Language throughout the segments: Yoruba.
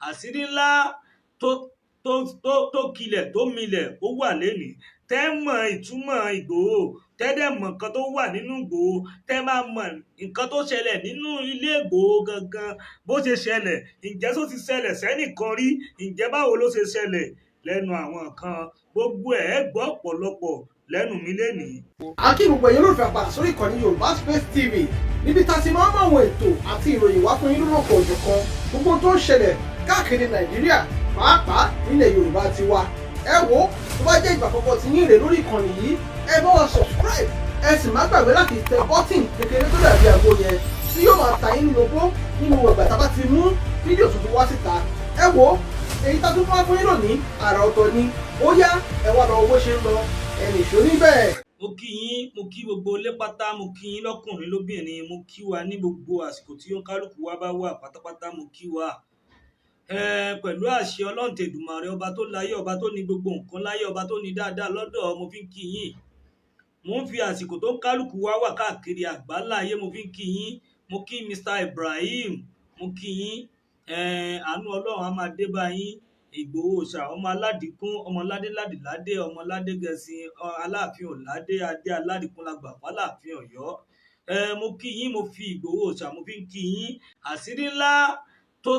Àṣírí ńlá tó tó tó tó kilẹ̀ tó milẹ̀ ó wà lénìí. Tẹ́ mọ̀ ìtumọ̀ Ìgbòho, tẹ́ dẹ̀ mọ̀ nǹkan tó wà nínú Ìgbòho, tẹ́ máa mọ̀ nǹkan tó ṣẹlẹ̀ nínú ilé Ìgbòho gangan bó ṣe ṣẹlẹ̀. Ǹjẹ́ só ti ṣẹlẹ̀ sẹ́nìkan rí? Ǹjẹ́ báwo ló ṣe ṣẹlẹ̀ lẹ́nu àwọn kan? Gbogbo ẹ̀ gbọ́ ọ̀pọ̀lọpọ̀ lẹ́nu mi lénìí. A kí gbogbo ẹ̀yin olólùfẹ́ àpàdà sórí ìkànnì Yorùbá Space TV, níbi tá a ti máa ń mú àwọn ètò àti ìròyìn wá fún yín lórúkọ òjọ̀kan, gbogbo tó ń ṣẹlẹ̀ káàkiri Nàìjíríà, pàápàá nílẹ̀ Yorùbá ti wa. Ẹ wo, tó bá jẹ́ ìgbà àkọ́kọ́ tí yín rè lórí ìkànnì yìí, ẹ bá wa subscribe, ẹ sì má gbàgbé láti tẹ button kékeré tó dàbí àgbo yẹn tí yóò máa ta yín lólobó nínú ìgbà tá a bá ti mú fídíò tuntun wá síta. Ẹ wo, èyí tá a tún wá fún yín lónìí, àrà ọ̀tọ̀ ni. Ó yá, ẹ wá lọ bó ṣe ń lọ, ẹ nìṣó níbẹ̀. Mo kí yín, mo kí gbogbo ilé pátá, mo kí yín lọ́kùnrin lóbìnrin, mo kí wa ní gbogbo àsìkò tí kálukú wa bá wà pátápátá, mo kí wa. Pẹ̀lú àṣẹ Ọlọ́run tèdùmàrè, ọba tó láyé, ọba tó ní gbogbo nǹkan láyé, ọba tó ní dáadáa lọ́dọ̀, mo fi ń kí yín. Mo ń fi àsìkò tó kálukú wa wà káàkiri àgbáláyé, mo fi ń kí yín. Mo kí Mr Ibrahim, mo kí yín. Àánú Ọlọ́run á máa dé bá yín. Ìgbòho ṣà, ọmọ aládìkún, ọmọ ládé ládìládé, ọmọ ládé gẹ̀sìn, Aláàfin ọ̀ládé, adé aládìkún la gbà fáláàfin Ọ̀yọ́. Mo kí yín, mo fi Ìgbòho ṣà, mo fi ń kí yín. Àṣírí ńlá tó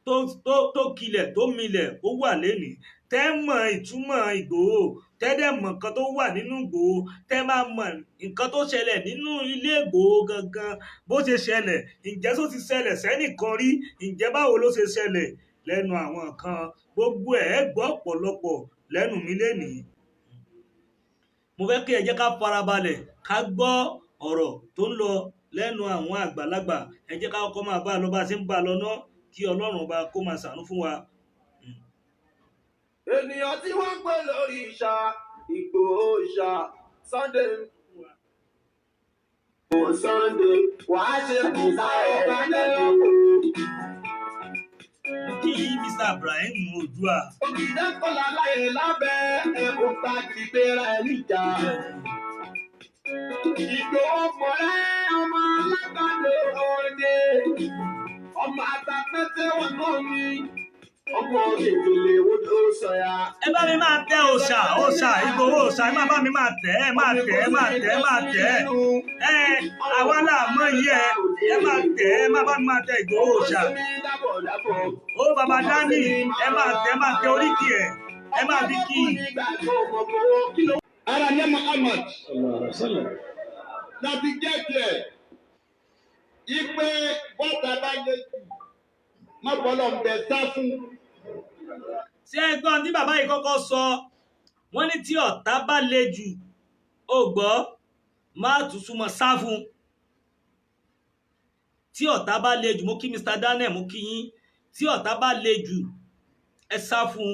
tó tó tó kilẹ̀ tó milẹ̀ ó wà lénìí. Tẹ́ mọ̀ ìtumọ̀ Ìgbòho, tẹ́ dẹ̀ mọ̀ nǹkan tó wà nínú Ìgbòho, tẹ́ máa mọ̀ nǹkan tó ṣẹlẹ̀ nínú ilé Ìgbòho gangan bó ṣe ṣẹlẹ̀. Ǹjẹ́ só ti ṣẹlẹ̀ sẹ́nìkan rí? Ǹjẹ́ báwo ló ṣe ṣẹlẹ̀ lẹ́nu àwọn kan? Gbogbo ẹ̀ gbọ́ ọ̀pọ̀lọpọ̀ lẹ́nu mi lénìí. Mo fẹ́ kí ẹ jẹ́ ká farabalẹ̀ ká gbọ́ ọ̀rọ̀ tó ń lọ lẹ́nu àwọn àgbàlagbà. Ẹ jẹ́ ká kọ́kọ́ máa bá a lọ bá a ṣe ń bá a lọ ná, kí Ọlọ́run ọba kó máa ṣàánú fún wa. Ènìyàn tí wọ́n ń pè lórí ìṣà Ìgbòho ìṣà Sunday Sunday wàá ṣe kìsà ọba lẹ́yìn. Kí Mr Ibrahim Odua. Ògìdá kọlà láyé lábẹ́ ẹ̀kún tá ti gbéra ẹ̀ níjà. Ìgbòho fọ̀rẹ́ ọmọ alágbàdo òde. Ọmọ àtàpẹ́tẹ́ wọn náà ni ọmọ ìpele odò sọ̀yà. Ẹ bá mi máa tẹ òòṣà, òòṣà Ìgbòho òòṣà, ẹ máa bá mi máa tẹ, ẹ máa tẹ, ẹ máa tẹ, ẹ máa tẹ. Ẹ àwa là mọ iye ẹ, ẹ máa tẹ, ẹ máa bá mi máa tẹ Ìgbòho òòṣà. Ó bàbá dání, ẹ máa tẹ, ẹ máa tẹ oríkì ẹ, ẹ máa fi kí i. Ara ní Muhammad láti jẹ́ tiẹ̀ ipe bọ́tà bá lè jù má bọ́lọ̀ ń bẹ sá fún. Ṣé ẹ gbọ́n tí bàbá yìí kọ́kọ́ sọ? Wọ́n ní tí ọ̀tá bá le jù, ó gbọ́, má tún súnmọ́, sá fún. Tí ọ̀tá bá le jù, mo kí Mr Daniel, mo kí yín. Tí ọ̀tá bá le jù, ẹ sá fún.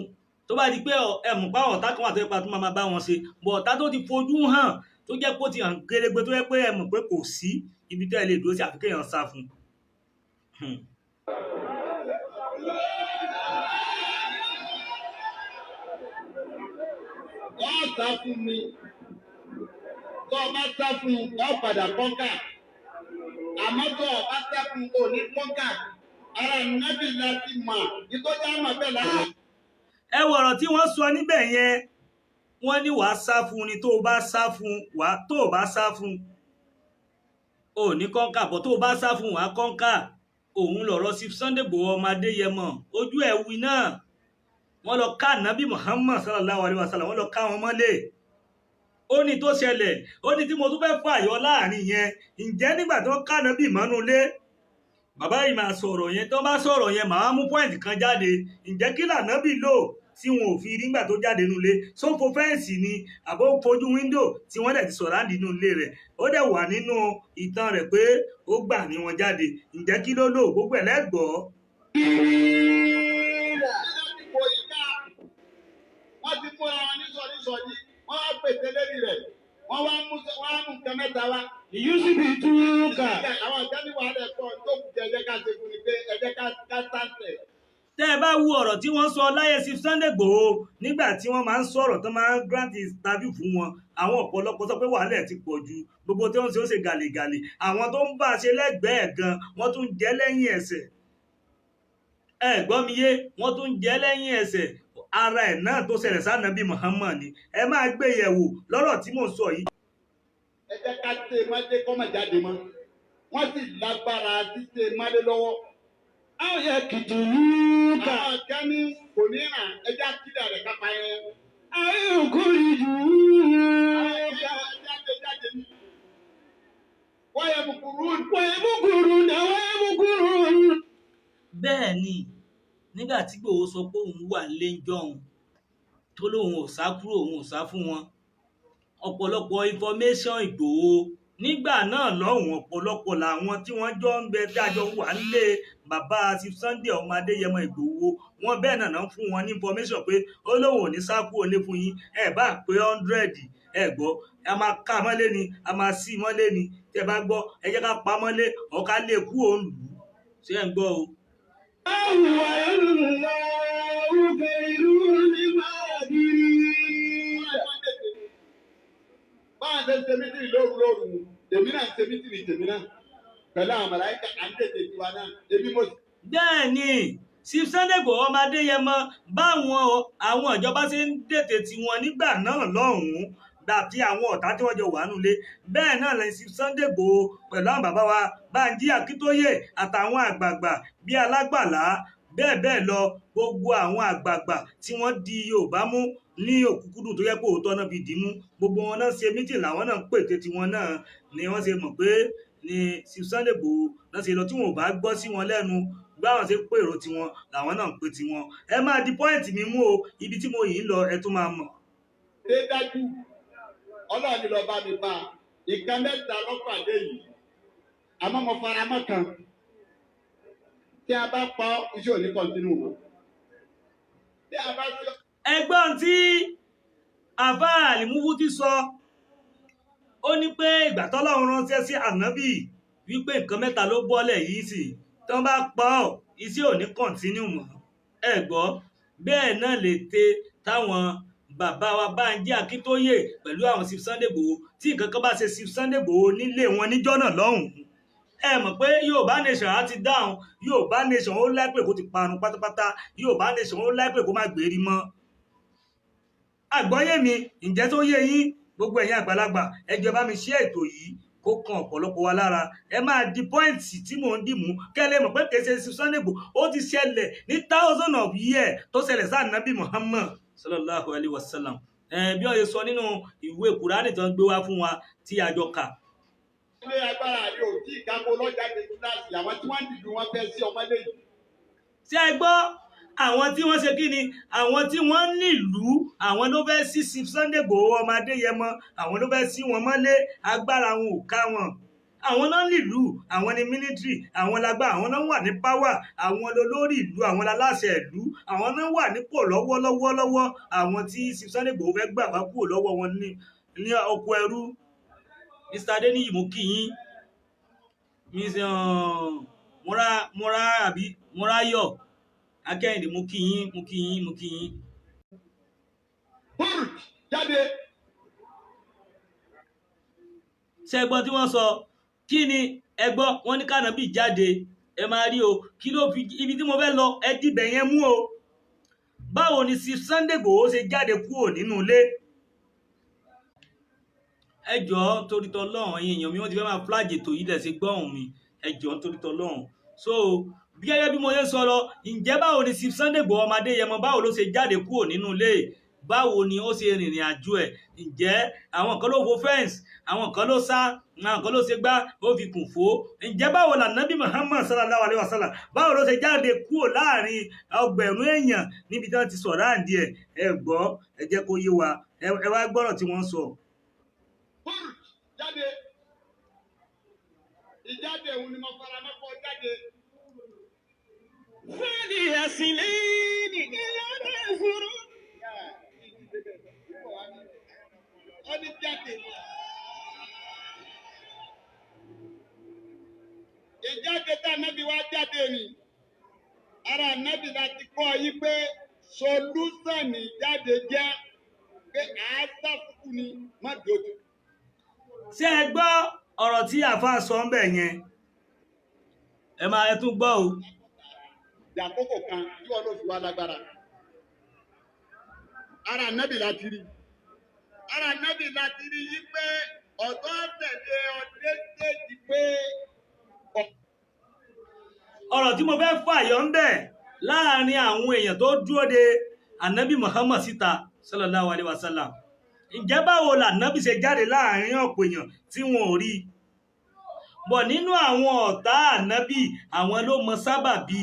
Tó bá di pé ẹ mọ̀ pé àwọn ọ̀tá kan wà tó yẹ pé a tún máa bá wọn ṣe, bọ̀ ọ̀tá tó ti fojú hàn, tó jẹ́ pé ó ti hàn gédégbé, tó jẹ́ pé ẹ mọ̀ pé kò sí ibi tẹ́ ẹ lè dúró sí àfi kéèyàn sá fún. Wọ́n sá fún mi. Tó o bá sá fún un, ọ padà kọ́ńkà. Àmọ́ tó o bá sá fún un, ò ní kọ́ńkà. Ara nábì láti mọ̀, ìtọ́jú àmọ̀ bẹ́ẹ̀ láti. Ẹ wo ọ̀rọ̀ tí wọ́n sọ níbẹ̀ yẹn. Wọ́n ní wàá sá fún ni. Tó o bá sá fún, wàá, tó o bá sá fún, ò ní kọ́ńkà, bọ̀ tó o bá sá fún, wàá kọ́ńkà. Òun lọ̀rọ̀ sí Sunday Igboho ọmọ Adéyẹmọ ojú ẹ̀ wí náà. Wọ́n lọ ká Nàbí Muhammad sallallahu alayhi wa sallam, wọ́n lọ ká wọn mọ́lẹ̀. Ó ní tó ṣẹlẹ̀, ó ní tí mo tún fẹ́ fàyọ láàrin yẹn. Ǹjẹ́ nígbà tó ká Nàbí mọ́nú ilé, bàbá yìí máa sọ̀rọ̀ yẹn, tó bá sọ̀rọ̀ yẹn, màá mú point kan jáde. Ǹjẹ́ kí lànàbì lò tí wọn ò fi rí nígbà tó jáde nínú ilé? Só fo fence ni, àbó fojú window tí wọ́n dẹ̀ ti sọ̀rọ̀ nínú ilé rẹ̀? Ó dẹ̀ wà nínú ìtàn rẹ̀ pé ó gbà ní wọn jáde. Ǹjẹ́ kí ló lò? Gbogbo ẹ̀ lẹ́gbọ̀ọ́. Wọ́n ti múra wọn ní sọ̀rí-sọ̀rí, wọ́n wá pèsè lérí rẹ̀, wọ́n á mú nǹkan mẹ́ta wá. Yusufu túkà. Àwọn ìjọ ní wàhálà ẹ̀kọ́ tó kù jẹ́ ẹ̀jẹ̀ ká ṣe fún ni pé ẹ̀jẹ̀ ká sáǹtẹ̀. Tẹ́ ẹ bá wo ọ̀rọ̀ tí wọ́n sọ láyé sí Sunday Igboho nígbà tí wọ́n máa ń sọ̀rọ̀, tó máa ń grant interview fún wọn, àwọn ọ̀pọ̀lọpọ̀ sọ pé wàhálà ẹ̀ ti pọ̀ ju gbogbo tí wọ́n ṣe, ó ṣe gàlégàlé. Àwọn tó ń bá a ṣe lẹ́gbẹ̀ẹ́ gan, wọ́n tún jẹ́ lẹ́yìn ẹsẹ̀. Ẹ gbọ́ mi yé, wọ́n tún jẹ lẹ́yìn ẹsẹ̀ ara ẹ̀ náà tó ṣẹlẹ̀ sànàbí Muhammad ni. Ẹ máa gbé yẹ̀wò lọ́rọ̀ tí mò ń sọ yìí. Ẹ jẹ́ ká tẹ mọ́lé kọ́ mọ̀ jáde mọ́. Wọ́n sì lágbára títẹ mọ́lé lọ́wọ́. Àwọn yẹ kìtìlúkà. Àwọn kan ní kò ní ràn, ẹ jẹ́ àkílẹ̀ rẹ̀ kápá yẹn. Àwọn òkúri jù Àwọn kan jáde jáde ní. Wọ́n yẹ mùkúrú. Wọ́n yẹ mùkúrú náà, wọ́n yẹ mùkúrú. Bẹ́ẹ̀ ni, nígbà tí Ìgbòho sọ pé òun wà nílé ń jọ̀hún, tó lóun ò sá kúrò, òun ò sá fún wọn. Ọ̀pọ̀lọpọ̀ information Ìgbòho nígbà náà lọ́hùn, ọ̀pọ̀lọpọ̀ làwọn tí wọ́n jọ ń bẹ tí a jọ wà nílé bàbá Chief Sunday ọmọ Adéyẹmọ Ìgbòho, wọ́n bẹ́ẹ̀ náà ń fún wọn ní information pé ó lóun ò ní sá kúrò nílé fún yín, ẹ bá pé 100, ẹ gbọ́, a máa ká mọ́lé ni, a máa sí mọ́lé ni, tẹ bá gbọ́, ẹ jẹ́ ká pa mọ́lé, ọ̀ká lè kú òun lù ú. Ṣé ẹ̀ ń gbọ́ o? Báwọn ṣe ń ṣe mítìrì lóru lóru, èmi náà ń ṣe mítìrì tèmi náà. Pẹ̀lú àwọn màláíkà à ń tètè tiwa náà, èmi mo sì. Bẹ́ẹ̀ ni, Chief Sunday Igboho ọmọ Adéyẹmọ, báwọn àwọn ìjọba ṣe ń dètè tiwọn nígbà náà lọ́hùn-ún dàbí àwọn ọ̀tá tí wọ́n jọ wà nulẹ̀. Bẹ́ẹ̀ náà lẹ́yìn Chief Sunday Igboho pẹ̀lú àwọn bàbá wa Bánjí Akíntóyè àtàwọn àgbààgbà bíi Alágbàlá bẹ́ẹ̀ bẹ́ẹ̀ lọ, gbogbo àwọn àgbààgbà tí wọ́n di Yorùbá mú ní òkúkúdùn tó yẹ pé òótọ́ náà fi dì í mú, gbogbo wọn náà ṣe mítìn làwọn náà ń pète tiwọn náà ni wọ́n ṣe mọ̀ pé ní Chief Sunday Igboho náà ṣe lọ tí wọn ò bá gbọ́ sí wọn lẹ́nu, báwọn ṣe pèrò tiwọn làwọn náà ń pè tiwọn. Ẹ máa di pọ́ìntì mi mú o, ibi tí mo yìí ń lọ ẹ tún máa mọ̀. Ṣé dájú Ọlọ́run ni lọ bá mi bá a, ìkan mẹ́ta lọ́pàdé yìí, àmọ́ mo fara mọ́ kan. Tí a bá pa ọ́, iṣẹ́ ò ní kọ́ntínú mọ́. Tí a bá ṣe. Ẹgbọ́n tí àfáà Àlìmúfú ti sọ, ó ní pé ìgbà tọ́lọ́run ránṣẹ́ sí ànábì wípé nǹkan mẹ́ta ló bọ́lẹ̀ yìí sì, tí wọ́n bá pa ọ́, iṣẹ́ ò ní kọ́ntínú mọ́. Ẹ gbọ́, bẹ́ẹ̀ náà lè te táwọn bàbá wa Bánjí Akíntóyè pẹ̀lú àwọn Chief Sunday Igboho, tí nǹkan kan bá ṣe Chief Sunday Igboho nílé wọn níjọ́ náà lọ́hùn-ún. Ẹ mọ̀ pé Yorùbá Nation á ti dáhùn, Yorùbá Nation ó láìpẹ́ kó ti parun pátápátá, Yorùbá Nation ó láìpẹ́ kó má gbérí mọ́. Àgbọ́yé mi, ǹjẹ́ tó yé yín, gbogbo ẹ̀yin àgbàlagbà, ẹ jọ̀ọ́ bá mi ṣe ètò yìí kó kan ọ̀pọ̀lọpọ̀ wa lára. Ẹ máa di pọ́ìntì tí mò ń dì mú kẹ́ lè mọ̀ pé kìí ṣe Sunday Igboho, ó ti ṣẹlẹ̀ ní thousand of years tó ṣẹlẹ̀ sí Ànábì Muhammad sallallahu alayhi wa sallam. Bí wọ́n ṣe sọ nínú ìwé Kùránì tó ń gbé wá fún wa tí a jọ kà. Ilé agbára yóò tí ìkápó lọ́jà ní kíláàsì, àwọn tí wọ́n ń dìbò wọn fẹ́ sí ọmọdé yìí. Ṣé ẹ gbọ́? Àwọn tí wọ́n ṣe kí ni? Àwọn tí wọ́n nílùú, àwọn ló fẹ́ sí Chief Sunday Igboho ọmọ Adéyẹmọ, àwọn ló fẹ́ sí wọn mọ́lé, agbára wọn ò ká wọn. Àwọn náà nílùú, àwọn ni military, àwọn lágbá, àwọn náà wà ní power, àwọn lolórí ìlú, àwọn láláṣẹ ìlú, àwọn náà wà nípò lọ́wọ́lọ́wọ́ lọ́wọ́, àwọn tí Chief Sunday Igboho fẹ́ gbà wá kúrò lọ́wọ́ wọn ní oko ẹrú. Mr. Adeniyi, mo kí yín. Miss Mora àbí Morayo Akẹ́yìndé, mo kí yín, mo kí yín, mo kí yín. Burj jáde. Ṣé ẹ gbọ́ tí wọ́n sọ? Kí ni ẹ gbọ́? Wọ́n ní kànábì jáde. Ẹ máa rí o. Kí ló fi ibi tí mo fẹ́ lọ? Ẹ dìbẹ̀ yẹn mú o. Báwo ni Chief Sunday Igboho ṣe jáde kúrò nínú ilé? Ẹ jọ̀ọ́ torí t'Ọlọ́run, ẹ̀yin èèyàn mi, wọ́n ti fẹ́ máa flag ètò yìí lẹ̀ ṣe gbọ́hùn mi. Ẹ jọ̀ọ́ torí t'Ọlọ́run. So bí gẹ́gẹ́ bí mo ṣe ń sọ lọ, ǹjẹ́ báwo ni Chief Sunday Igboho ọmọ Adéyẹmọ, báwo ló ṣe jáde kúrò nínú ilé? Báwo ni ó ṣe rìnrìn àjò ẹ̀? Ǹjẹ́ àwọn kan ló fo fence, àwọn kan ló sá, àwọn kan ló ṣe gbá, ó fi kùn fò. Ǹjẹ́ báwo lànábì Muhammad sallallahu alayhi wa sallam, báwo ló ṣe jáde kúrò láàrin ọgbẹ̀rún èèyàn níbi tí wọ́n ti sọ̀rọ̀ àǹdí ẹ̀? Ẹ gbọ́, ẹ jẹ́ kó yé wa, ẹ wá gbọ́rọ̀ tí wọ́n sọ. Burj jáde. Ìjáde òun ni mo fara mọ́ kọ́ jáde. Fẹ́ẹ̀lì àsìlẹ́yìn ìlànà ìṣòro. Ó ní jáde. Ìjáde tá ànábì wá jáde ni. Ara ànábì láti kọ́ yí pé solúsàn ìjáde jẹ́ pé àásà fúkú ni má dojú. Ṣé ẹ gbọ́ ọ̀rọ̀ tí àáfàá sọ ń bẹ̀ yẹn? Ẹ máa ẹ tún gbọ́ o. Dàkókò kan tí wọn ló fi wá lágbára. Ara nábì láti rí. Ara nábì láti rí yí pé ọ̀dọ́ tẹ̀lé ọdẹ déjì pé Ọ̀rọ̀ tí mo fẹ́ fàyọ ń bẹ̀ láàrin àwọn èèyàn tó dúró de anabi Muhammad síta sallallahu alayhi wa sallam, ǹjẹ́ báwo lànábì ṣe jáde láàrin ọ̀pọ̀ èèyàn tí wọn ò rí i? Bọ̀ nínú àwọn ọ̀tá ànábì, àwọn ló mọ sábàbí.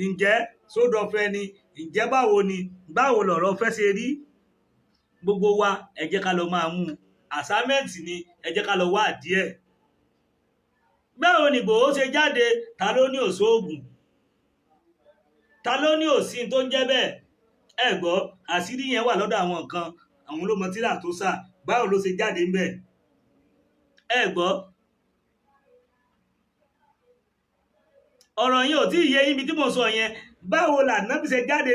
Ǹjẹ́ sódọ̀fẹ́ ni? Ǹjẹ́ báwo ni? Báwo lọ̀rọ̀ fẹ́ ṣe rí? Gbogbo wa, ẹ jẹ́ ká lọ máa mú un àsámẹ́ǹtì ni, ẹ jẹ́ ká lọ wá díẹ̀. Báwo ni Ìgbòho ṣe jáde? Ta ló ní òṣoògùn? Ta ló ní òsín tó ń jẹ́ bẹ́ẹ̀? Ẹ gbọ́, àṣírí yẹn wà lọ́dọ̀ àwọn kan, àwọn ló mọ tírà tó sà. Báwo ló ṣe jáde ń bẹ̀? Ẹ gbọ́, ọ̀rọ̀ yẹn ò tí ì yé yín bí tí mo sọ yẹn. Báwo lànábì ṣe jáde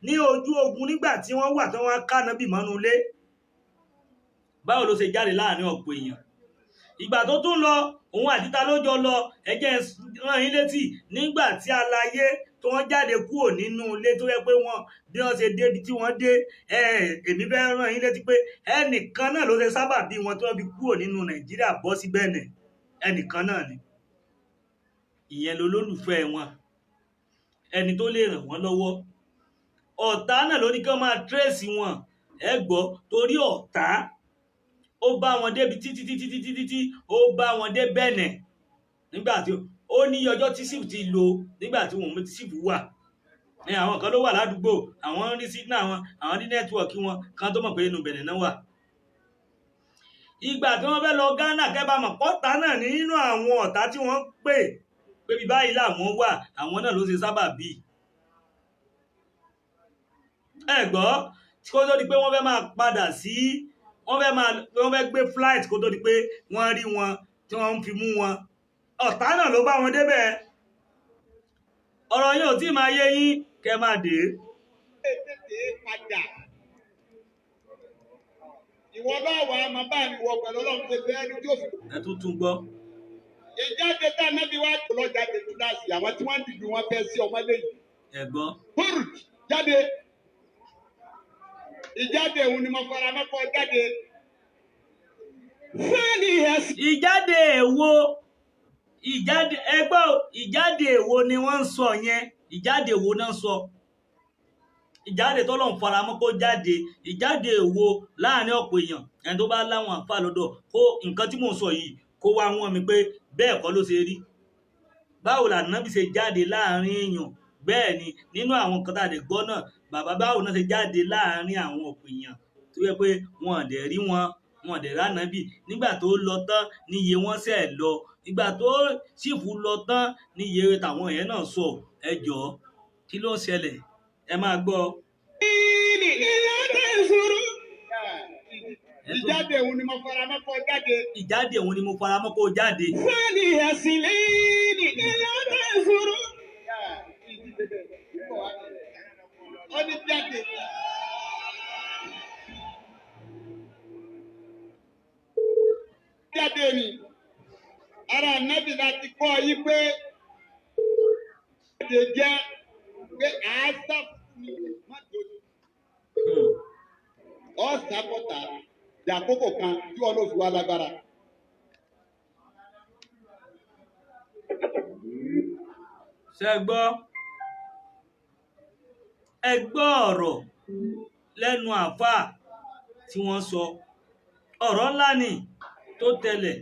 ní ojú ogun nígbà tí wọ́n wà tí wọ́n ká nábì mọ́nú ilé? Báwo ló ṣe jáde láàrin ọ̀pọ̀ èèyàn? Ìgbà tó tún lọ, òun àti ta ló jọ lọ? Ẹ jẹ́ n rán yín létí nígbà tí aláyé tí wọ́n jáde kúrò nínú ilé tó yẹ pé wọ́n bí wọ́n ṣe débi tí wọ́n dé. Èmi fẹ́ rán yín létí pé ẹnìkan náà ló ṣe sábà bí wọn tí wọ́n fi kúrò nínú Nàìjíríà bọ́ sí Bẹ̀nẹ̀. Ẹnìkan náà ni, ìyẹn lolólùfẹ́ wọn, ẹni tó lè ràn wọ́n lọ́wọ́. Ọ̀tá náà ló ní kí wọ́n máa tírèsì wọn. Ẹ gbọ́, torí ọ̀tá ó bá wọn débi títí títí títí títí, ó bá wọn dé Bẹ̀nẹ̀ nígbà tí ó ní ọjọ́ tí sífù ti lò, nígbà tí wọn mú tí sífù wà ní àwọn kan ló wà ládùúgbò, àwọn ń rí sígínà wọn, àwọn ní nẹ́tíwọ̀kì wọn kan tó mọ̀ pé inú Bẹ̀nẹ̀ náà wà. Ìgbà tí wọ́n fẹ́ lọ Ghana, kẹ́bà mọ̀ pọ́tà náà nínú àwọn ọ̀tá tí wọ́n pè pé bí báyìí làwọn wà, àwọn náà ló ṣe sábà bí. Ẹ gbọ́, kó tó di pé wọ́n fẹ́ máa padà sí, wọ́n fẹ́ gbé flight, kó tó di pé wọ́n rí wọn tí wọ́n ń fi mú wọn, ọ̀tá náà ló bá wọn débẹ̀. Ọ̀rọ̀ yẹn ò tí ì máa yé yín, kẹ́ máa dé. Tètè padà. Ìwọ náà wà á máa bá mi wọ pẹ̀lú Ọlọ́run ṣe fẹ́ ẹni tí ó fi. Ẹ tún tún gbọ́. Ìjáde tá nábì wá tó lọ jáde túláàsì, àwọn tí wọ́n ń dìbò wọn fẹ́ sí ọmọ lẹ́yìn. Ẹ gbọ́. Púrùt jáde. Ìjáde òun ni mo fara mọ́kọ jáde. Fẹ́ẹ̀lì ẹ̀sìn. Ìjáde èwo? Ìjáde, ẹ gbọ́ o, ìjáde èwo ni wọ́n ń sọ yẹn? Ìjáde èwo náà ń sọ? Ìjáde tọ́lọ́run faramọ́ kó jáde, ìjáde èwo láàrin ọ̀pọ̀ èèyàn? Ẹni tó bá láwọn àǹfà lọ́dọ̀ kó nǹkan tí mò ń sọ yìí kó wá wọ́n mi pé bẹ́ẹ̀ kọ́ ló ṣe rí. Báwo lànábì ṣe jáde láàrin èèyàn? Bẹ́ẹ̀ ni nínú àwọn nǹkan tá a lè gbọ́ náà, bàbá, báwo náà ṣe jáde láàrin àwọn ọ̀pọ̀ èèyàn tó yẹ pé wọn ò dẹ̀ rí wọn, wọn ò dẹ̀ ránábì? Nígbà tó lọ tán níye wọn ṣẹ̀ lọ, ìgbà tó ṣìfù lọ tán níye tàwọn yẹn náà sọ. Ẹ jọ̀ọ́, kí ló ń ṣẹlẹ̀? Ẹ máa gbọ́. Ilé ìṣòro. Ìjáde òun ni mo fara mọ́kọ jáde. Ìjáde òun ni mo fara mọ́ kó jáde. Fẹ́ẹ̀lì ẹ̀sìn lẹ́yìn. Ilé ìṣòro. Ó ní jáde. Jáde ni. Ara nábì láti kọ́ yí pé jáde jẹ́ pé àásà ni má dojú. Ọ̀sà bọ̀tà dàkókò kan tí wọn ló fi wá lágbára. Ṣé ẹ gbọ́? Ẹ gbọ́ ọ̀rọ̀ lẹ́nu àáfàá tí wọ́n sọ. Ọ̀rọ̀ ńlá ni tó tẹlẹ̀.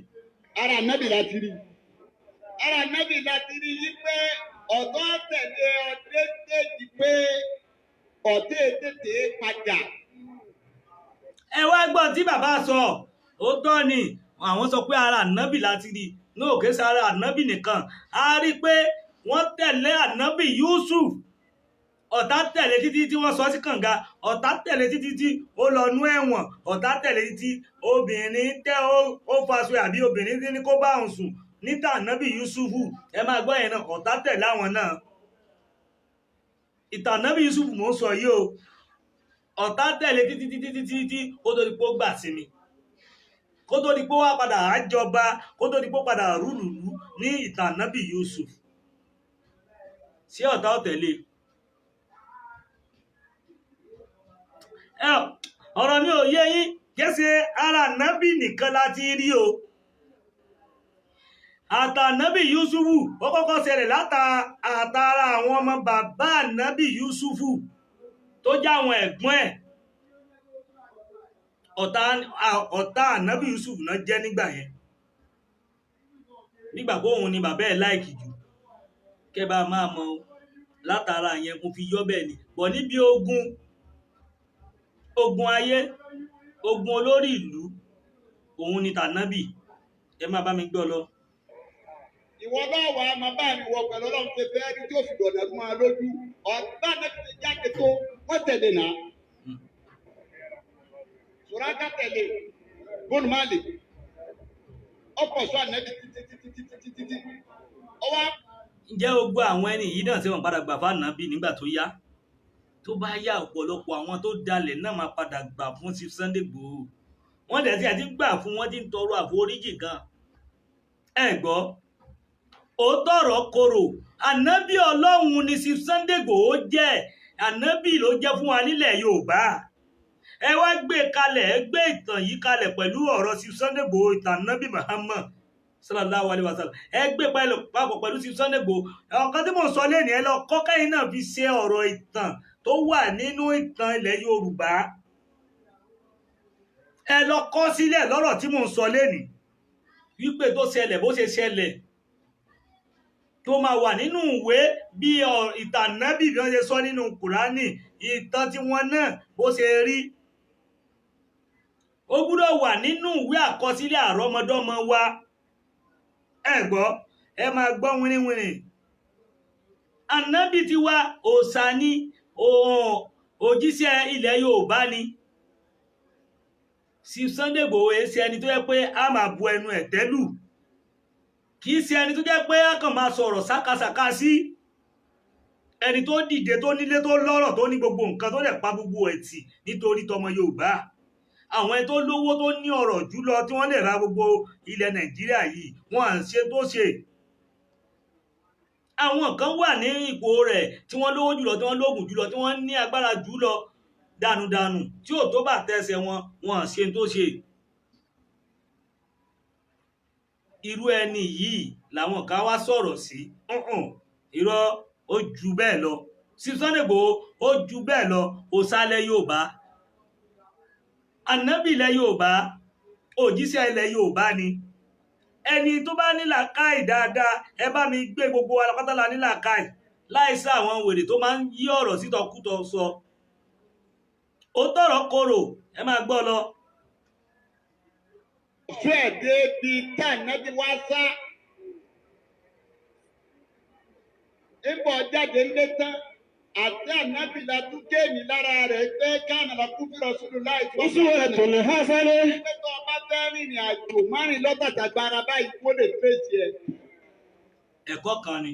Ara nábì láti rí. Ara nábì láti rí yí pé ọ̀dọ́ tẹ̀lé ọdẹ déjì pé ọ̀tẹ̀ tètè padà. Ẹ wá gbọ́ tí bàbá sọ, ó tọ́ ni àwọn sọ pé ara ànábì láti rí ní òkè sára ànábì nìkan. A rí pé wọ́n tẹ̀lé ànábì Yusuf, ọ̀tá tẹ̀lé títí tí wọ́n sọ sí kànga, ọ̀tá tẹ̀lé títí tí ó lọ nú ẹ̀wọ̀n, ọ̀tá tẹ̀lé títí obìnrin tẹ́ ó faṣọ àbí obìnrin tí ní kó bá òun sùn níta ànábì Yusufu. Ẹ máa gbọ́ yẹn náà, ọ̀tá tẹ̀lé àwọn náà. Ìtàn ànábì Yusufu mò ń sọ yìí o. Ọ̀tá tẹ̀lé títí títí títí tí kó tó di pé ó gbà sí mi, kó tó di pé ó wá padà àjọba, kó tó di pé ó padà rúlùlù ní ìtàn ànábì Yusuf. Sí ọ̀tá ọ̀tẹ̀lé. Ọ̀rọ̀ mi ò yé yín, kẹsẹ̀ ara nábì nìkan láti rí o. Àtànábì Yusufu ó kọ́kọ́ ṣẹlẹ̀ látara àwọn ọmọ bàbá ànábì Yusufu tó jẹ́ àwọn ẹ̀gbọ́n ẹ̀. Ọ̀tá ànábì Yusufu náà jẹ́ nígbà yẹn, nígbà pé òun ni bàbá ẹ̀ láìkì jù. Kẹ́ bá máa mọ látara yẹn mo fi yọ́ bẹ́ẹ̀ ni. Bọ̀ níbi ogun, ogun ayé, ogun olórí ìlú, òun ni tànábì. Ẹ máa bá mi gbọ́ lọ. Ìwọ náà wà á máa bá mi wọ pẹ̀lú Ọlọ́run ṣe fẹ́ rí tí ó fi dọ̀dọ̀ máa lójú. Ọ̀tá náà ti jáde tó wọ́n tẹ̀lé náà. Sùrákà tẹ̀lé bónú má lè. Ọkọ̀ sọ ànábi títí títí títí títí. Ọwọ́. Ǹjẹ́ o gbọ́ àwọn ẹni yìí náà tí wọ́n padà gbà fáànàbì nígbà tó yá? Tó bá yá, ọ̀pọ̀lọpọ̀ àwọn tó dalẹ̀ náà máa padà gbà fún Chief Sunday Igboho. Wọ́n dẹ̀ tí a ti gbà fún wọn ti ń tọrọ àforíjì gan. Ẹ gbọ́, òótọ́ ọ̀rọ̀ korò, ànábì Ọlọ́run ni Chief Sunday Igboho jẹ́, ànábì ló jẹ́ fún wa nílẹ̀ Yorùbá. Ẹ wá gbé kalẹ̀, ẹ gbé ìtàn yìí kalẹ̀ pẹ̀lú ọ̀rọ̀ Chief Sunday Igboho, ìtàn ànábì Muhammad sallallahu alaihi wasallam. Ẹ gbé papọ̀ pẹ̀lú Chief Sunday Igboho. Ọ̀kan tí mò ń sọ lẹ́nu, ẹ lọ kọ́ kẹ́yìn náà fi ṣe ọ̀rọ̀ ìtàn tó wà nínú ìtàn ilẹ̀ Yorùbá. Ẹ lọ kọ́ sílẹ̀ lọ́rọ̀ tí mò ń sọ lẹ́nu, wípé tó ṣẹlẹ̀ bó ṣe ṣẹlẹ̀ tó máa wà nínú ìwé bí ìtàn nábì bí wọ́n ṣe sọ nínú Kùránì, ìtàn tí wọ́n náà bó ṣe rí, ó gbúdọ̀ wà nínú ìwé àkọsílẹ̀ àrọ́mọdọ́mọ wa. Ẹ gbọ́, ẹ máa gbọ́ wínníwínní. Ànábì tiwa òòṣà ni, òjíṣẹ́ ilẹ̀ Yorùbá ni. Chief Sunday Igboho ṣe ẹni tó yẹ pé a máa bu ẹnu ẹ̀ tẹ́lù, kì í ṣe ẹni tó jẹ́ pé a kàn máa sọ̀rọ̀ sákàsàkà sí. Ẹni tó dìde, tó nílé, tó lọ́rọ̀, tó ní gbogbo nǹkan, tó dẹ̀ pa gbogbo ẹ̀ tì nítorí tọmọ Yorùbá. Àwọn ẹni tó lówó tó ní ọrọ̀ jùlọ tí wọ́n lè ra gbogbo ilẹ̀ Nàìjíríà yìí, wọ́n à ń ṣe tó ṣe. Àwọn kan wà ní ipò rẹ̀ tí wọ́n lówó jùlọ, tí wọ́n lóògùn jùlọ, tí wọ́n ní agbára jùlọ dànùdànù, tí ò tó bà tẹsẹ̀ wọn, wọ́n à ń ṣe tó ṣe. Irú ẹni yìí làwọn kan wá sọ̀rọ̀ sí. Irọ́, ó ju bẹ́ẹ̀ lọ. Chief Sunday Igboho ó ju bẹ́ẹ̀ lọ. Òsàlẹ̀ Yorùbá, ànábì ilẹ̀ Yorùbá, òjíṣẹ́ ilẹ̀ Yorùbá ni. Ẹni tó bá ní làákàì dáadáa, ẹ bá mi gbé gbogbo alápátá la ní làákàì, láìsí àwọn wèrè tó máa ń yí ọ̀rọ̀ sítọkútọ sọ. Ó tọrọ korò, ẹ máa gbọ́ lọ. Fẹ́ débi tá ànábì wá sá. Ìbọ̀ jáde ńlé tán, àti ànábì la tún géèmì lára rẹ̀ pé káànà la kú fírọ̀ sùdù láì tó. Uswatun hasanah. Pé tó o bá fẹ́ rìnrìn àjò márùn lọ́tàtà gbára báyìí kó lè fèsì ẹ̀. Ẹ̀kọ́ kan ni.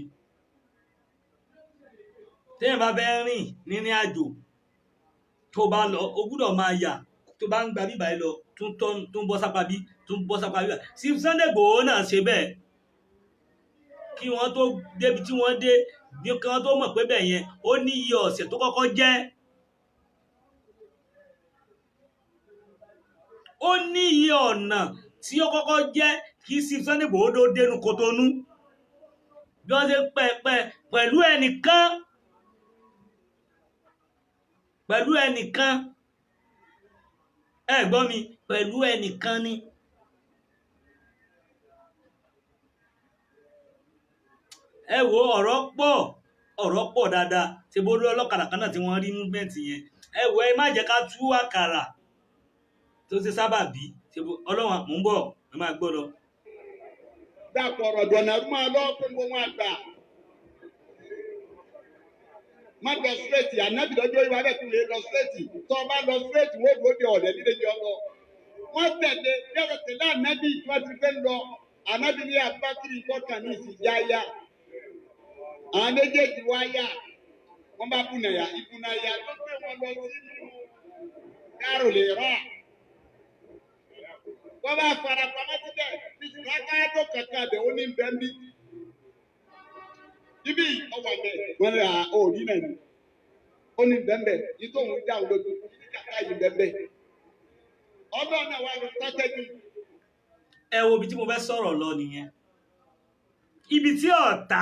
Téèyàn bá fẹ́ rìn nírìn àjò, tó bá lọ, o gbúdọ̀ máa yà, tó bá ń gba bíbá yìí lọ, tún bọ́ sápá bí, tún bọ́ sápá bí. Chief Sunday Igboho náà ṣe bẹ́ẹ̀. Kí wọ́n tó débi tí wọ́n dé, bí kí wọ́n tó mọ̀ pé bẹ́ẹ̀ yẹn, ó ní iye ọ̀sẹ̀ tó kọ́kọ́ jẹ́. Ó ní iye ọ̀nà tí ó kọ́kọ́ jẹ́ kí Chief Sunday Igboho tó dénú Kotonu. Bí wọ́n ṣe pẹ́ pẹ̀lú ẹnìkan, pẹ̀lú ẹnìkan, ẹ gbọ́ mi, pẹ̀lú ẹnìkan ni. Ẹ wo, ọ̀rọ̀ pọ̀, ọ̀rọ̀ pọ̀ dáadáa. Ṣe bó rí ọlọ́kadà kan náà tí wọ́n rí movement yẹn. Ẹ wo, ẹ má jẹ́ ká tú àkàrà tó ṣe sábà bí. Ṣe bó Ọlọ́run, mò ń bọ̀, ẹ máa gbọ́ lọ. Dàpọ̀ ọ̀rọ̀ dọ̀nà máa lọ fún gbogbo wọn àgbà. Má lọ straight, ànábì lọ́jọ́ ìwà bẹ́ẹ̀ tún lè lọ straight. Tó o bá lọ straight, wọ́n dúró de ọ̀rẹ́ nílé jọ lọ. Wọ́n tẹ̀lé bí ọ̀rọ̀ tẹ̀lé ànábì tí wọ́n ti fẹ́ lọ. Ànábì ní Abubakar kọ́kàn ní ìsìn yáyá. Àwọn méjèèjì wá yá. Wọ́n bá bùnàyà, ìbùnàyà ló gbé wọn lọ sínú kárò lè rà. Wọ́n bá fara pamọ́ síbẹ̀, ní rákàdó kankan bẹ̀ ó ní bẹ́ẹ̀ bí. Ibi ọwọ́ àgbẹ̀ wọ́n ní òòrí náà ni. Ó ní bẹ́ẹ̀ yìí tó ń dá òun lójú ní kàkà yìí bẹ́ẹ̀. Ọlọ́run náà wà ní strategy. Ẹ wo ibi tí mo fẹ́ sọ̀rọ̀ lọ nìyẹn. Ibi tí ọ̀tá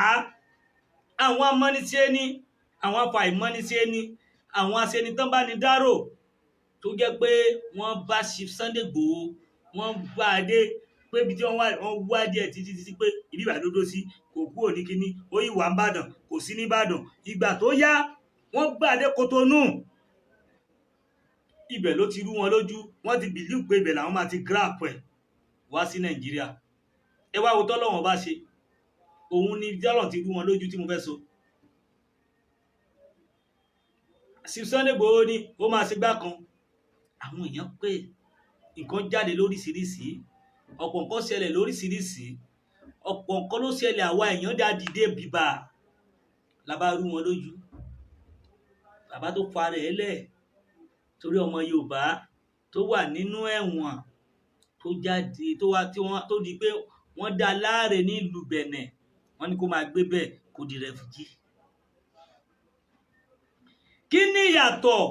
àwọn amọ́nisẹ́ni, àwọn afàìmọ́nisẹ́ni, àwọn aṣenitán bá ní dárò tó jẹ́ pé wọ́n bá Chief Sunday Igboho, wọ́n bá a dé pé ibi tí wọ́n wá, wọ́n wá díẹ̀ títí títí pé ibi ìbàdàn ló dó sí, kò kúrò ní kínní, ó yìí wà ń bàdàn, kò sí ní Ìbàdàn. Ìgbà tó yá wọ́n gbà dé Kotonu, ibẹ̀ ló ti rú wọn lójú. Wọ́n ti bìlíù pé ibẹ̀ làwọn máa ti grab ẹ̀ wá sí Nàìjíríà. Ẹ wá wo tọ́lọ́wọ́n bá ṣe, òun ni tọ́lọ́wọ́n ti rú wọn lójú tí mo fẹ́ sọ. Chief Sunday Igboho ni ó máa ṣe gbá kan, àwọn èèyàn pé nǹkan jáde lóríṣiríṣi, ọ̀pọ̀ nǹkan ṣẹlẹ̀ lóríṣiríṣi, ọ̀pọ̀ nǹkan ló ṣẹlẹ̀. Àwa èèyàn dá dìde bìbà la bá rú wọn lójú. Bàbá tó fa rẹ̀ lẹ̀ torí ọmọ Yorùbá tó wà nínú ẹ̀wọ̀n tó jáde tó wá tí wọ́n tó di pé wọ́n dá láre nílùú Bẹ̀nẹ̀, wọ́n ní kó máa gbé bẹ́ẹ̀ kó di rẹfújí. Kí ni ìyàtọ̀?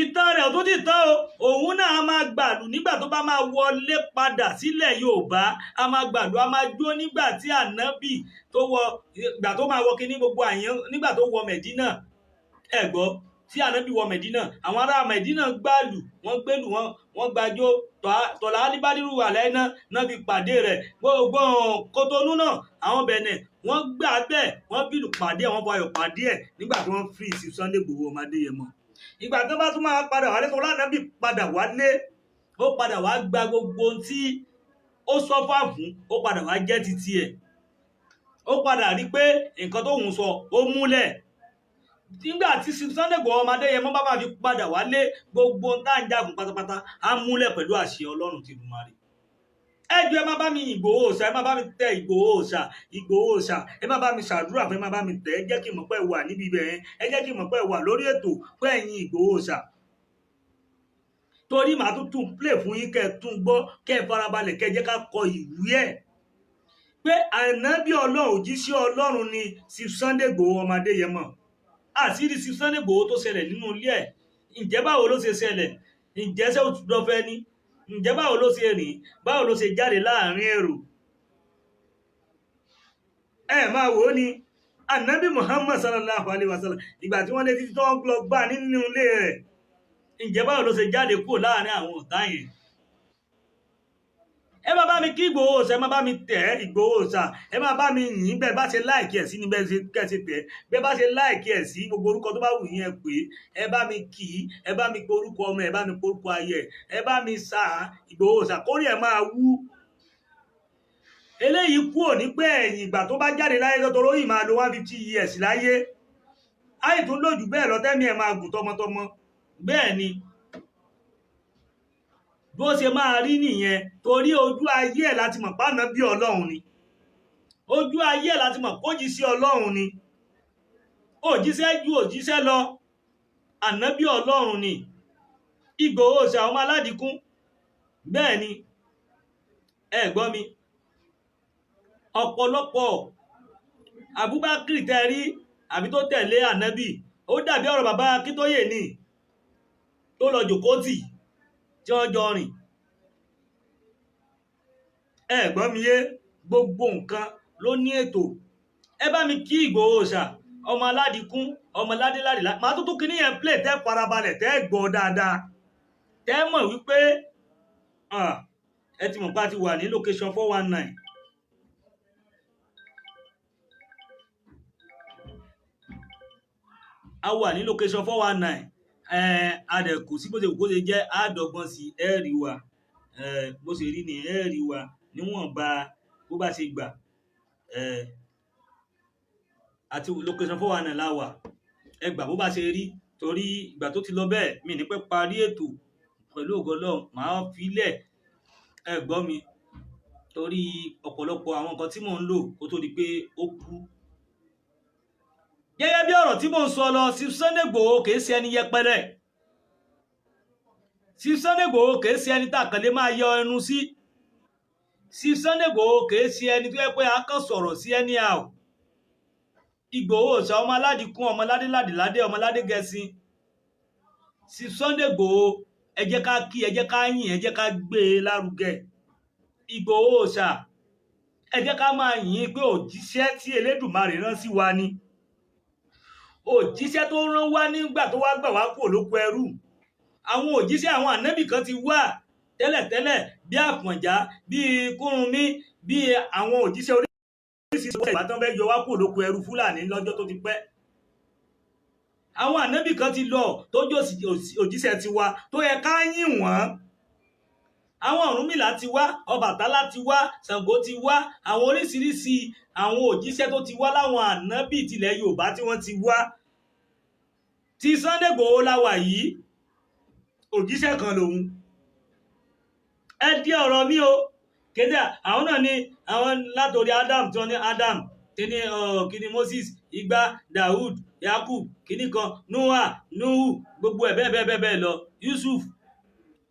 Ìtàn rẹ̀ tó ti tán o, òun náà a máa gbàlù nígbà tó bá máa wọlé padà sílẹ̀ Yorùbá, a máa gbàlù, a máa jó nígbà tí ànábì tó wọ, ìgbà tó máa wọ kíní gbogbo àyàn nígbà tó wọ Mẹ̀dínà. Ẹ gbọ́, tí ànábì wọ Mẹ̀dínà, àwọn ará Mẹ̀dínà gbàlù, wọ́n gbélù, wọ́n gbàjó tọ̀lá alíbádìrú àlẹ́ náà náà fi pàdé rẹ̀. Gbogbo Kotonu náà, àwọn Bẹ̀nẹ̀ wọ́n gbà bẹ́ẹ̀, wọ́n bìlù pàdé ẹ̀, wọ́n fayọ̀ pàdé ẹ̀ nígbà tí wọ́n free sí Sunday Igboho ọmọ Adéyẹmọ. Ìgbà tó bá tún máa padà wálé, tó lánàbì padà wálé, ó padà wá gba gbogbo ohun tí ó sọ́fà fún, ó padà wá jẹ́ titi ẹ̀. Ó padà rí pé nǹkan tó ń sọ ó múlẹ̀. Nígbà tí Sunday Igboho ọmọ Adéyẹmọ bá máa fi padà wálé, gbogbo ohun tá à ń jagun pátápátá á múlẹ̀ pẹ̀lú àṣẹ Ọlọ́run Tìdùmarè. Ẹ jọ̀ọ́, ẹ má bá mi Ìgbòho òòṣà, ẹ má bá mi tẹ Ìgbòho òòṣà, Ìgbòho òòṣà, ẹ má bá mi ṣàdúrà fún, ẹ má bá mi tẹ, ẹ jẹ́ kí n mọ̀ pé ẹ wà níbi ibẹ̀ yẹn, ẹ jẹ́ kí n mọ̀ pé ẹ wà lórí ètò pé ẹ̀yin Ìgbòho òòṣà. Torí màá tún tún play fún yín kẹ́ ẹ tún gbọ́, kẹ́ ẹ farabalẹ̀, kẹ́ ẹ jẹ́ ká kọ ìwé ẹ̀ pé ànábì Ọlọ́run, òjíṣẹ́ Ọlọ́run ni Chief Sunday Igboho ọmọ Adéyẹmọ. Àṣírí Chief Sunday Igboho tó ṣẹlẹ̀ nínú ilé ẹ̀, ǹjẹ́ báwo ló ṣe ṣẹlẹ̀? Ǹjẹ́ ṣé ó ti dọ́fẹ́ ni? Ǹjẹ́ báwo ló ṣe rìn? Báwo ló ṣe jáde láàrin èrò? Ẹ máa wò ó ni ànábì Muhammad sallallahu alayhi wa sallam, ìgbà tí wọ́n lé títí tó ń lọ gbà nínú ilé rẹ̀, ǹjẹ́ báwo ló ṣe jáde kúrò láàrin àwọn ọ̀tá yẹn? Ẹ má bá mi kí Ìgbòho òòṣà, ẹ má bá mi tẹ̀ Ìgbòho òòṣà, ẹ má bá mi yìn bẹ́ẹ̀ bá ṣe láìkí ẹ̀ sí ni bẹ́ẹ̀ ṣe kẹ́ ṣe tẹ̀, bẹ́ẹ̀ bá ṣe láìkí ẹ̀ sí gbogbo orúkọ tó bá wù yín ẹ pè é, ẹ bá mi kì í, ẹ bá mi pe orúkọ ọmọ, ẹ bá mi pe orúkọ ayẹ, ẹ bá mi sà Ìgbòho òòṣà kórè ẹ máa wú. Eléyìí kú ò ní pé ẹ̀yìn ìgbà tó bá jáde láyé tó torí máa lo 150 years láyé, àì tún lójú bẹ́ẹ̀ lọ tẹ́mi ẹ̀ máa gùn tọmọtọmọ. Bẹ́ẹ̀ ni bó ṣe máa rí nìyẹn, torí ojú ayé ẹ̀ láti mọ̀ pàánà bí Ọlọ́run ni, ojú ayé ẹ̀ láti mọ̀ kójíṣẹ́ Ọlọ́run ni, òjíṣẹ́ ju òjíṣẹ́ lọ, ànábì Ọlọ́run ni Ìgbòho òòṣà ọmọ aládìkún. Bẹ́ẹ̀ ni, ẹ gbọ́ mi, ọ̀pọ̀lọpọ̀ Abubakar tẹ́ rí àbí tó tẹ̀lé ànábì, ó dàbí ọ̀rọ̀ bàbá Akíntóyè ni tó lọ jòkó tì tí wọ́n jọ rìn. Ẹ gbọ́ mi yé, gbogbo nǹkan ló ní ètò. Ẹ bá mi kí Ìgbòho òòṣà ọmọ aládìkún, ọmọ ládéládé. Màá tó tún kíní yẹn play tẹ́ farabalẹ̀, tẹ́ gbọ́ dáadáa, tẹ́ mọ̀ wípé ẹ ti mọ̀ pé a ti wà ní location 419. A wà ní location 419. Adẹ̀kù sí bó ṣe kó ṣe jẹ́ àádọ́gbọ́n sí ẹ rí wa, bó ṣe rí ni ẹ rí wa níwọ̀nba bó bá ṣe gbà. Àti location 419 la wà, ẹ gbà bó bá ṣe rí, torí ìgbà tó ti lọ bẹ́ẹ̀ mi ní pẹ́ parí ètò pẹ̀lú ògo Ọlọ́run, màá filẹ̀. Ẹ gbọ́ mi, torí ọ̀pọ̀lọpọ̀ àwọn nǹkan tí mò ń lò kó tó di pé ó kú. Gẹ́gẹ́ bí ọ̀rọ̀ tí mò ń sọ lọ, Chief Sunday Igboho kìí ṣe ẹni yẹpẹrẹ. Chief Sunday Igboho kìí ṣe ẹni tá a kàn lè máa yọ ẹnu sí. Chief Sunday Igboho kìí ṣe ẹni tó yẹ pé a kàn sọ̀rọ̀ sí anyhow. Ìgbòho Òòṣà, ọmọ aládìkún, ọmọ ládéládéládé, ọmọ ládégẹṣin sí Sunday Ìgbòho. Ẹ jẹ́ ká kí, ẹ jẹ́ ká yìn, ẹ jẹ́ ká gbé e lárugẹ. Ìgbòho Òòṣà, ẹ jẹ́ ká máa yìn pé òjíṣẹ́ tí Elédùmarè rán sí wa ni, òjíṣẹ́ tó rán wá nígbà tó wá gbà wá kúrò lóko ẹrú. Àwọn òjíṣẹ́, àwọn ànábì kan ti wà tẹ́lẹ̀tẹ́lẹ̀, bí Àfọ̀njá, bí Kúrúnmí, bí àwọn òjíṣẹ́ oríṣiríṣi ìgbà tó ń fẹ́ yọ wá kúrò lóko ẹrú Fúlàní lọ́jọ́ tó ti pẹ́. Àwọn ànábì kan ti lọ tó jẹ́ òjíṣẹ́ tiwa tó yẹ ká yìn wọ́n. Àwọn Ọ̀rúnmìlà ti wá, Ọbàtálá ti wá, Ṣàngó ti wá, àwọn oríṣiríṣi àwọn òjíṣẹ́ tó ti wá láwọn ànábì tilẹ̀ Yorùbá tí wọ́n ti wá. Ti Sunday Igboho láwà yìí, òjíṣẹ́ kan lòun. Ẹ dí ọ̀rọ̀ mi o. Kéde àwọn náà ni àwọn látòrí Adam, tí wọ́n ní Adam, kíní kíní Moses, igba Daoud, Yakub, kíní kan Noah, Nuhu, gbogbo ẹ̀ bẹ́ẹ̀ bẹ́ẹ̀ bẹ́ẹ̀ bẹ́ẹ̀ lọ, Yusuf,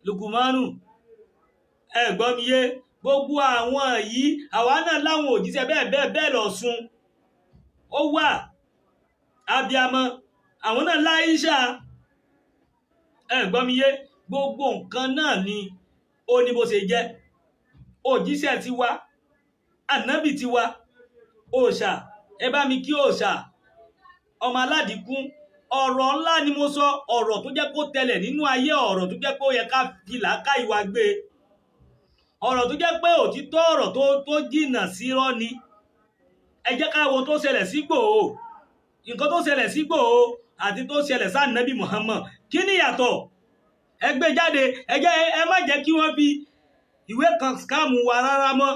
Lukumanu. Ẹ gbọ́ mi yé? Gbogbo àwọn yìí, àwa náà láwọn òjíṣẹ́ bẹ́ẹ̀ bẹ́ẹ̀ bẹ́ẹ̀ lọ sùn. Ó wà abiamọ, àwọn náà láìṣà. Ẹ gbọ́ mi yé? Gbogbo nǹkan náà ni ó ní bó ṣe jẹ́. Òjíṣẹ́ ti wá, ànábì ti wá. Òòṣà, ẹ bá mi kí òòṣà, ọmọ aládìkún. Ọ̀rọ̀ ńlá ni mo sọ, ọ̀rọ̀ tó jẹ́ kó tẹlẹ̀ nínú ayé, ọ̀rọ̀ tó jẹ́ pé ó yẹ ká fi làákàyè wa gbé, ọ̀rọ̀ tó jẹ́ pé òtítọ́, ọ̀rọ̀ tó jìnnà sírọ́ ni. Ẹ jẹ́ ká wo tó ṣẹlẹ̀ sí Ìgbòho. Nǹkan tó ṣẹlẹ̀ sí Ìgbòho àti tó ṣẹlẹ̀ sí Ànábì Muhammad, kí ni ìyàtọ̀? Ẹ gbé jáde. Ẹ jẹ́ ẹ má jẹ́ kí wọ́n fi ìwé kan scam wa rárá mọ́.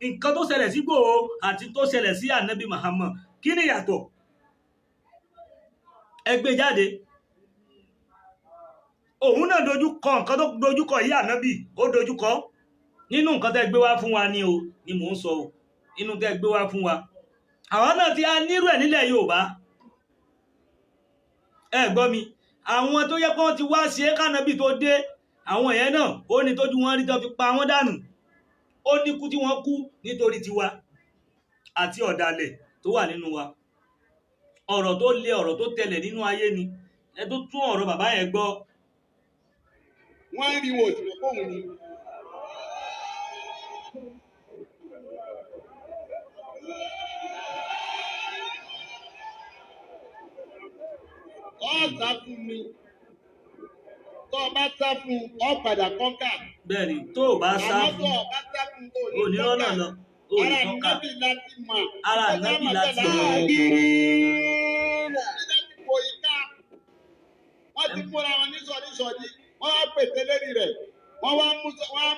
Nǹkan tó ṣẹlẹ̀ sí Ìgbòho àti tó ṣẹlẹ̀ sí Ànábì Muhammad, kí ni ìyàtọ̀? Ẹ gbé jáde. Òun náà dojú kọ nǹkan tó dojú kọ yìí, Ànábì ó dojú kọ nínú nǹkan tẹ́ gbé wá fún wa ni o, ni mò ń sọ o. Inú tẹ́ gbé wá fún wa, àwọn náà ti á nírú ẹ̀ nílẹ̀ Yorùbá. Ẹ gbọ́ mi? Àwọn tó yẹ kó ti wá ṣe é kánábì tó dé, àwọn yẹn náà ó ní tójú wọn rí tó fi pa wọ́n dànù. Ó ní kú tí wọ́n kú nítorí tiwa àti ọ̀dàlẹ̀ tó wà nínú wa. Ọ̀rọ̀ tó le, ọ̀rọ̀ tó tẹlẹ̀ nínú ayé ni. Ẹ tó tún ọ̀rọ̀ bàbá yẹn gbọ́. Wọ́n ń rí wo òsì fóun ni. Ọ sá fún mi, tó o bá sá fún ọ padà kọ́ńkà. Bẹ́ẹ̀ ni, tó o bá sá Àmọ́ fún tó o bá sá fún o ní rọ́nà lọ, o ní Ara kọ́ńkà. nábì láti mọ̀. Ara ànábì láti mọ̀. Láti kò yí ká. Wọ́n ti múra wọn ní sọ̀rí-sọ̀rí. Wọ́n wá pèsè lérí rẹ̀. Wọ́n á mú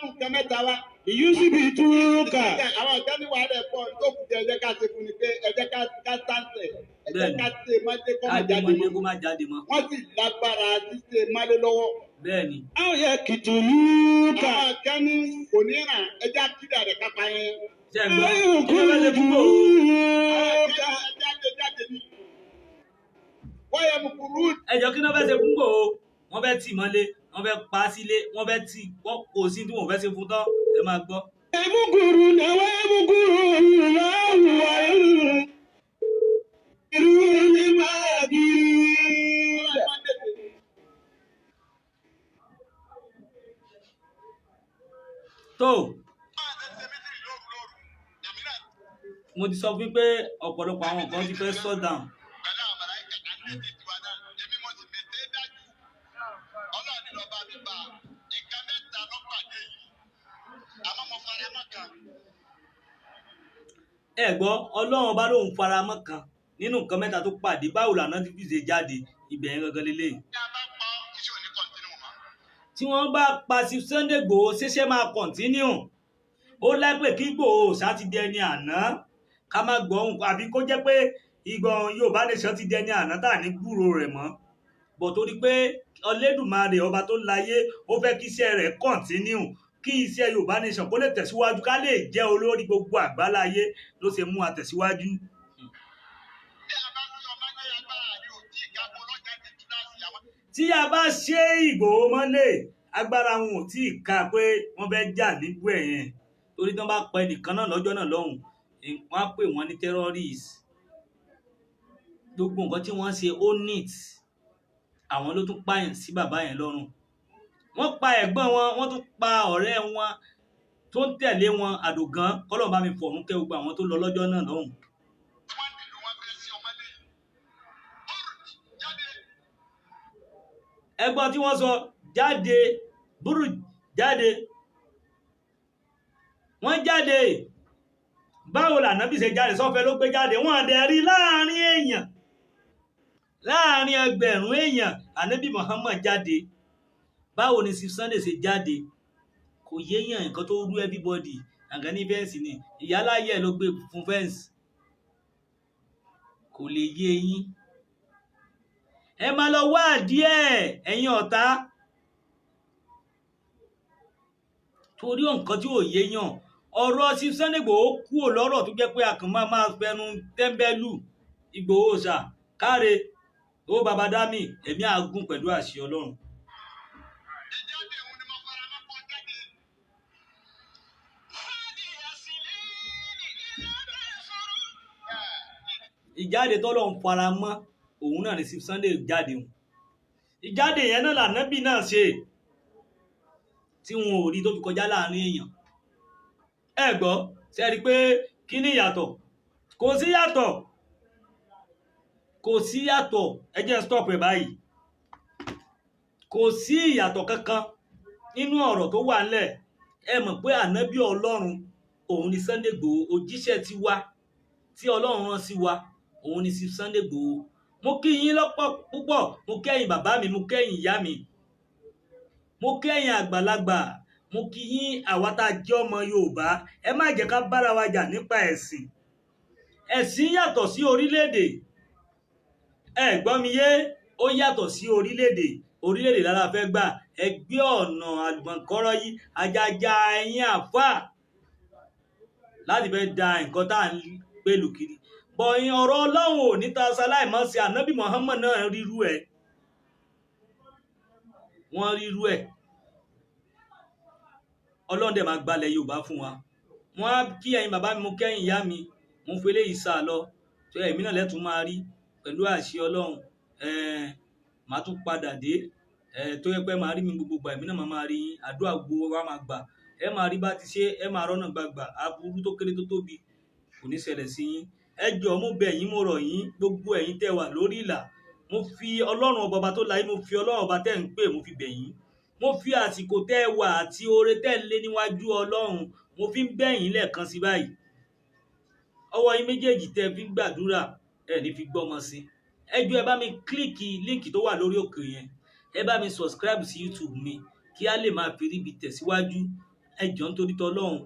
nǹkan mẹ́ta wá. Yusufu túkà. Àwọn kan ní wàhálà ẹ̀pọ̀ tó kù jẹ́, ẹ jẹ́ ká ṣe fún ni pé ẹ jẹ́ ká sáǹtẹ̀. Ẹ jẹ́ ká ṣe májé kọ́ má ká dé jáde mọ́lé mọ́. kó má jáde mọ́. Wọ́n sì lágbára ṣíṣe málé lọ́wọ́. Bẹ́ẹ̀ ni. Àwọn yẹ kìtùlúkà. Àwọn kan ní kò ní ràn, ẹ jẹ́ àkídà rẹ̀ kápá yẹn. Ṣe é gbọ́? Àwọn Kí ló fẹ́ ṣe fún Ìgbòho? Àwọn kan ní jáde jáde ní. Wọ́n yẹ mùkúrú. Ẹ jọ, kí ló fẹ́ ṣe fún Ìgbòho? Wọ́n fẹ́ tì mọ́lé, wọ́n fẹ́ pa á sílé, wọ́n fẹ́ tì wọ́n, kò sí tí wọ́n fẹ́ ṣe fún tán. Ẹ máa gbọ́. Emukuru na wemukuru láwùwà irú ní máa kiri. Tó mo ti sọ fún yín pé ọ̀pọ̀lọpọ̀ àwọn kan ti fẹ́ shut down. Pẹ̀lú àwọn màláíkà àti tiwa náà, èmi mo sì mètè dájú. Ọlọ́run ní lọ́ba mi bá nǹkan mẹ́ta lọ́pàdé yìí, àmọ́ mo fara mọ́ kan. Ẹ gbọ́, Ọlọ́run ọba lòun fara mọ́ kan nínú nǹkan mẹ́ta tó pàdé. Báwo làná ti fi ṣe jáde? Ibẹ̀ yẹn gangan lélẹ́yìí. Tí a bá pa ọ́, iṣẹ́ ò ní continue mọ́. Tí wọ́n bá pa sí Sunday Igboho, ṣẹ̀ṣẹ̀ máa continue. Ó láìpẹ́ kí Igboho ṣá ti di ẹni àná, ká má gbọ́ ohun, àbí kó jẹ́ pé ìgbọ̀n Yorùbá Nation ti di ẹni àná tá à ní gbúrò rẹ̀ mọ́ bọ̀, torí pé Olódùmarè ọba tó láyé, ó fẹ́ kí iṣẹ́ rẹ̀ continue, kí iṣẹ́ Yorùbá Nation kó lè tẹ̀síwájú, ká lè jẹ́ olórí gbogbo àgbáláyé ló ṣe mú àtẹ̀síwájú. Bí a bá sí ọmọ ní agbára rí ò tí ìkápọ̀ ọlọ́jà ti túláàsì àwọn. Tí a bá ṣe Ìgbòho mọ́lẹ̀, agbára wọn ò tí ì ka pé wọ́n fẹ́ jà nígbò ẹ̀ yẹn, torí tí wọ́n bá pa ẹnìkan náà lọ́jọ́ náà lọ́hùn, wọ́n á pè wọ́n ní terrorist. Gbogbo nǹkan tí wọ́n ṣe ó neat. Àwọn ló tún pààyàn sí bàbá yẹn lọ́rùn. Wọ́n pa ẹ̀gbọ́n wọn, wọ́n tún pa ọ̀rẹ́ wọn tó ń tẹ̀lé wọn àdògán. Kọ́lọ́run bá mi fọ̀run kẹ́ gbogbo àwọn tó lọ lọ́jọ́ náà lọ́hùn. Ẹ̀gbọ́n tí wọ́n sọ jáde, búrú jáde, wọ́n jáde. Báwo lànábì ṣe jáde? Sọ́fẹ́ ló gbé jáde. Wọ́n dẹ̀ rí láàrin èèyàn, láàrin ẹgbẹ̀rún èèyàn, ànábì Muhammad jáde. Báwo ni Chief Sunday ṣe jáde? Kò yéèyàn, nǹkan tó rú everybody. Àgàn ní fẹ́ǹsì ni ìyáláyé ló gbé fún fẹ́ǹsì, kò lè yé yín. Ẹ máa lọ wá díẹ̀ ẹ̀yin ọ̀tá, torí nǹkan tí ò yéèyàn. Ọ̀rọ̀ Chief Sunday Igboho kúrò lọ́rọ̀ tó jẹ́ pé a kàn máa fẹnu tẹ́ńbẹ́lú Igboho ṣá káre ó baba dami ẹ̀mí àgùn pẹ̀lú àṣẹ Ọlọ́run. Ìjáde òun ni mo fara mọ́ kọ́ jáde. Ìjáde tọ́lọ́run fara mọ́ òun náà ni Chief Sunday jáde òun. Ìjáde yẹn náà lànábì náà ṣe tí wọn ò rí tó fi kọjá láàrin èèyàn. Ẹ gbọ́, ṣe rí i pé kí ni ìyàtọ̀? Kò sí yàtọ̀, kò sí yàtọ̀. Ẹ jẹ́ stop ẹ̀ báyìí. Kò sí ìyàtọ̀ kankan nínú ọ̀rọ̀ tó wà ńlẹ̀. Ẹ mọ̀ pé ànábì Ọlọ́run òun ni Sunday Igboho, òjíṣẹ́ ti wá tí Ọlọ́run rán sí wa, òun ni Sunday Igboho. Mo kí yín lọ́pọ̀ púpọ̀, mo kẹ́yìn bàbá mi, mo kẹ́yìn ìyá mi, mo kẹ́yìn àgbàlagbà, mo kí yín àwa tá a jẹ́ ọmọ Yorùbá. Ẹ má jẹ́ ká bára wa jà nípa ẹ̀sìn. Ẹ̀sìn yàtọ̀ sí orílẹ̀-èdè. Ẹ gbọ́ mi yé, ó yàtọ̀ sí orílẹ̀-èdè. Orílẹ̀-èdè lára fẹ́ gbà. Ẹ gbé ọ̀nà àlùmọ̀kọ́rọ́ yìí, ajaja ẹ̀yin àfáà láti fẹ́ da nǹkan tá à ń pèlú kiri. Bọ̀yìn ọ̀rọ̀ Ọlọ́run ò ní ta ṣaláìmọ́ sí. Ànábì Muhammad náà rírú ẹ̀, wọ́n rírú ẹ̀. Ọlọ́run dẹ̀ máa gbalẹ̀ Yorùbá fún wa. Wọ́n á kí ẹ̀yin bàbá mi, mo kẹ́yìn ìyá mi, mo fi eléyìí sá lọ. Tó ẹ̀mí náà lẹ́tùn máa rí pẹ̀lú àṣẹ Ọlọ́run. Màá tún padà dé. Tó yẹ pé máa rí mi gbogbo gbà, ẹ̀mí náà máa rí yín. Àdúrà gbogbo wa máa gbà. Ẹ máa rí bá ti ṣe, ẹ máa rọ́nà gbàgbà. Aburú tó kéré tó tóbi kò ní ṣẹlẹ̀ sí yín. Ẹ jọ̀ọ́, mo bẹ̀ yín, mo rọ̀ yín, gbogbo ẹ̀yin tẹ́ wà lórí ìlà. Mo fi Ọlọ́run ọba tó láyé, mo fi Ọlọ́run ọba tẹ́ ń pè, mo fi bẹ̀ yín. Mo fi àsìkò tẹ́ wà àti oore tẹ́ ń lé níwájú Ọlọ́run, mo fi ń bẹ̀ yín lẹ́ẹ̀kan sí báyìí. Ọwọ́ yín méjèèjì tẹ́ fi ń gbàdúrà, ẹ ní fi gbọ́mọ sí. Ẹ jọ̀ọ́, ẹ bá mi kílíkì líǹkì tó wà lórí òkè yẹn. Ẹ bá mi subscribe sí YouTube mi kí a lè máa fi ríbi tẹ̀síwájú. Ẹ jọ̀ọ́ nítorí tọlọ́run.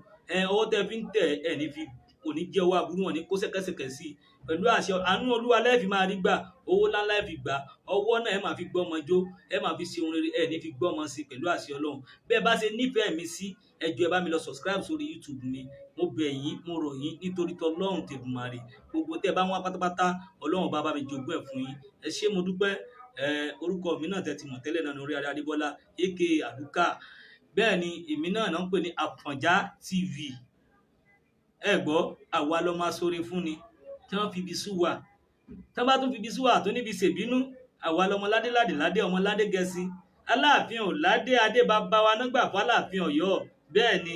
Ọwọ́ tẹ́ fi ń tẹ̀, ẹ ní fi, kò ní jẹ́ owó aburú, wọn ní kó ṣẹ̀kẹ̀ṣẹ̀kẹ̀ sí i. Pẹ̀lú àṣẹ àánú Olúwa lẹ́ẹ̀ fi máa rí gbà, owó ńláńlá ẹ fi gbà, ọwọ́ náà ẹ máa fi gbọ́mọ jó, ẹ máa fi ṣe ohun rere, ẹ ní fi gbọ́mọ sí pẹ̀lú àṣẹ Ọlọ́run. Bẹ́ẹ̀ bá ṣe nífẹ̀ẹ́ mi sí, ẹ jọ̀ọ́ ẹ bá mi lọ subscribe sórí YouTube mi. Mo bẹ̀ yín, mo rọ̀ yín nítorí tọlọ́run tèdùmàrè. Gbogbo tẹ́ ẹ bá wá pátápátá, Ọlọ́run bá bá mi jogún ẹ̀ fún yín. Ẹ ṣé, mo dúpẹ́. Orúkọ mi náà tẹ́ ti mọ̀ tẹ́lẹ̀ náà ní Oríadé Adébọ́lá aka Àdúkà. Bẹ́ẹ̀ ni èmi náà náà ń pè ní Àfọ̀njá TV. Ẹ gbọ́, àwa ló máa sóre fún ni tí wọ́n fi ibi sú wa. Tí wọ́n bá tún fi ibi sú wa tó níbi ṣèbínú, àwa lọmọ ládé ládé ládé ọmọ ládé gẹ̀ẹ́sì. Aláàfin ò ládé adé bàbá wa nígbà fún Aláàfin Ọ̀yọ́. Bẹ́ẹ̀ ni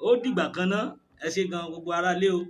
ó dìgbà kan náà. Ẹ ṣé gan gbogbo ará lé o.